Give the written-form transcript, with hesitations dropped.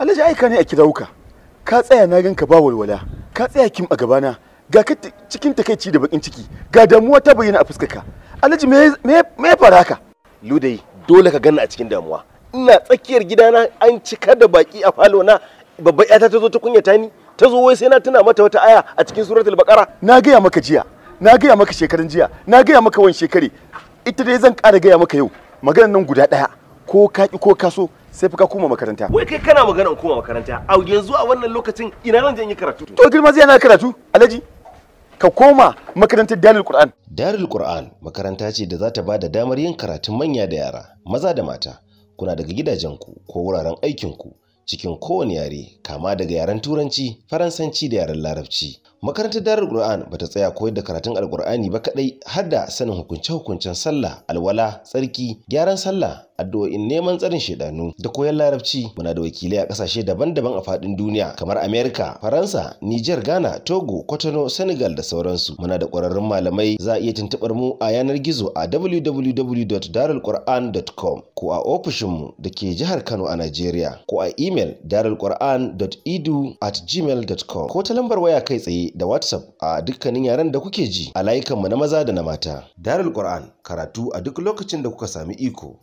Alhaji, aika ne a kirawo ka. Ka tsaya na ganka ba walwala, ka tsaya kim a gabana, ga ka cikin takaici da bakin ciki, ga damuwa ta bayyana a fuskarka. Alhaji, me ya faru haka? Ludai, dole ka ganni a cikin damuwa. Ina tsakiyar gidana an cika da baki a falo na, babbar yata ta zo ta kunyata ni, ta zo wai sai na tuna mata wata aya a cikin Suratul Baqara. Na gaya maka jiya, na gaya maka shekaran jiya, na gaya maka wani shekare, ita dai zan ƙara gaya maka yau. Maganar nan guda ɗaya, ko ka ki ko ka so, sai fa ka koma makaranta. Wai kai kana magana in koma makaranta a yanzu, a wannan lokacin ina zan je in yi karatu? To girma zai yana karatu, Alhaji. Ka koma makarantar Darul Qur'an. Darul Qur'an makaranta ce da za ta ba da damar yin karatun manya da yara, maza da mata. Kuna daga gidajenku ko wuraren aikinku cikin kowane yare, kama daga yaren Turanci, Faransanci da yaren Larabci. Makarantar Darul Qur'an bata tsaya koyar da karatun Alqur'ani ba kadai, har da sanin hukunce-hukuncen sallah, alwala, tsarki, gyaran sallah, addu'o'in neman tsarin shedanu da koyon Larabci. Muna da wakilai a kasashe daban-daban a faɗin duniya kamar America, Faransa, Niger, Ghana, Togo, Cotonou, Senegal da sauransu. Muna da ƙwararrun malamai. Za a iya tuntuɓar mu a yanar gizo a www.darulquran.com ko a ofishinmu da ke jihar Kano a Najeriya, ko a email darulquran.edu@gmail.com, ko ta lambar waya kai tsaye da WhatsApp a dukkanin yaren da kuke ji a layukanmu na maza da na mata. Darul Qur'an, karatu a duk lokacin da kuka sami iko.